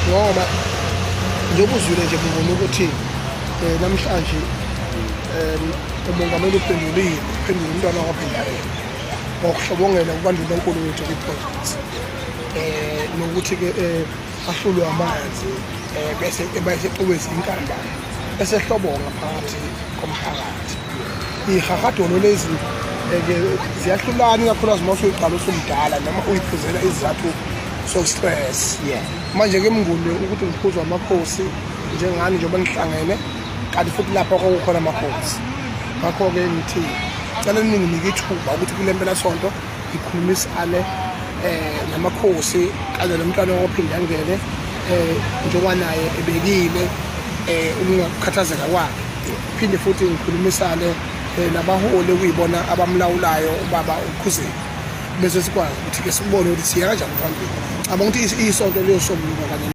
Ngoba njengoba uzwile nje ngibona ukuthi namhlanje umongameli uphendulile, uphendule umntwana wakwaPhindangene ngokuhlobongela kukaNdunankulu wethu kwi-province nokuthi-ke ahlulwe amanzi bese eba esequbeza inkamba esehlobonga phakathi komphakathi. Iy'hahadolo lezi ke ziyahlulana, ikakhulukazi uma usuyiqala usumdala noma uyiphuzela izizathu so-stress. Manje-ke Mnguni, ukuthi ngiphuzwa amakhosi njengani njengoba nihlangene, kanti futhi lapha kwakukhona amakhosi. Ngakho-ke ngithi cela ninginike ithuba ukuthi kule mpelasonto ngikhulumisane namakhosi kanye nomntwana wophindangene, njengoba naye ebekile ukungakhathazeka kwakhe. Phinde futhi ngikhulumisane nabaholi okuyibona abamlawulayo ubaba uKhuzeni, bese sikwazi ukuthi-ke sibone ukuthi siya kanjani phambili. Cabanga ukuthi isonto liyosombuluka kanye.